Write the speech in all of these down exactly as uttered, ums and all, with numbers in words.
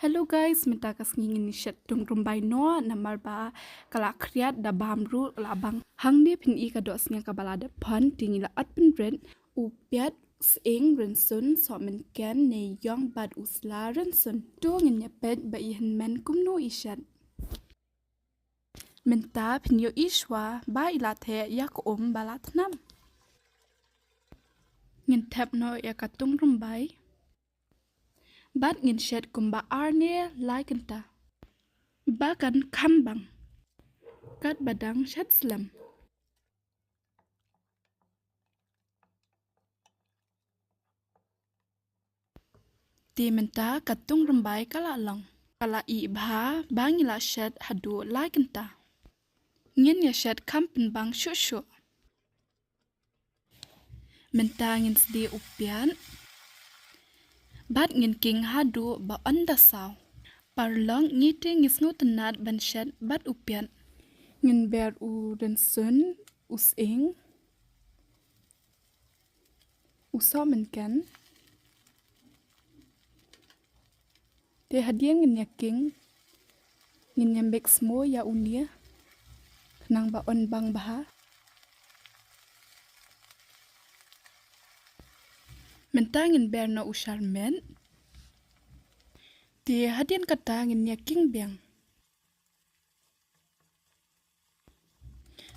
Hello guys, mynta ka sngi ngin shet tung rymbai noh namar ba ka la khriat da bam ruh la bang. Hangne phin i ka dohsniang kaba la dep phon, te ngi la ot pynrit u piat, sying, rynsun, sohmynken, neiïong bad u sla rynsun. To ngin ïa peit ba i hynmen kumno i shet. Mynta phin ïohi shuwa ba i la theh ïa ka um ba la thnam. Ngin thep noh ïa ka tung rymbai bad ngin shet kumba ar ne lai kynta ba kan kham bang katba dang shet slem. Te mynta ka tung rymbai ka la long, ka la ih bha ba ngi la shet haduh lai kynta. Ngin ïa shet kham pynbang shuh shuh. Mynta ngin sdieh u piat bad ngin king haduh ba yn da saw. Paralok, ngi te ngi sngewtynnat ban shet bad u piat. Ngin ber u rynsun, u sying, u sohmynken. Te hadien ngin ïa king, ngin ïa mix mo ïa une khnang ba yn bang bha. Mynta ngin ber noh u sharmet. Te hadien kata ngin ïa king biang.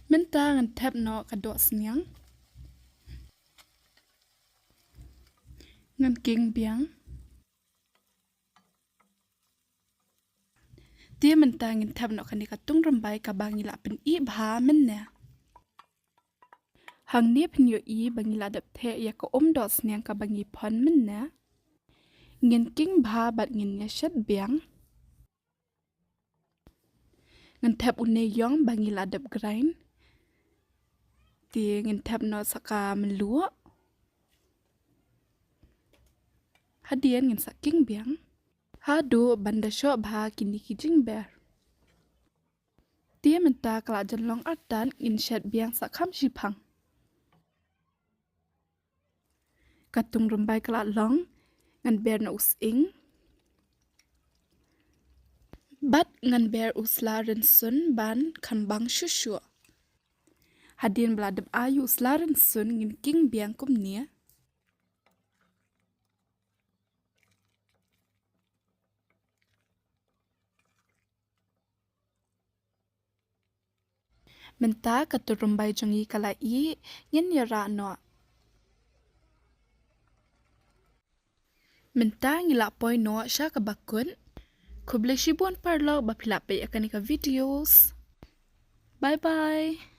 Mynta ngan thep noh ka dohsniang. Ngan king biang. Te mynta ngin thep noh kane ka tung rymbai kaba ngi la pyn-ih bha mynne. Hangne phin ïohi ba ngi la dep theh ïa ka um dohsniang kaba ngi phon mynne. Ngin king bha bad ngin ïa shet biang. Ngan thep u neiïong ba ngi la dep grind. Te ngin thep noh sa ka mluh. Hadien ngin sa king biang haduh ban da shoh bha kine ki jingber. Te mynta ka la jan long artat, ngin shet biang sa kham shiphang. Ka tung rymbai ka la long, ngan ber noh u sying bad ngan ber u sla rynsun ban kham bang shuh shuh. Hadien ba la dep ai u sla rynsun ngin king biang kumne. Mynta ka tung rymbai jong ngi ka la ih, ngin ïa rah noh. Mynta ngi la poi noh sha kaba kut. Khublei shibun paralok ba phi la peit ïa kane ka videos. Bye bye.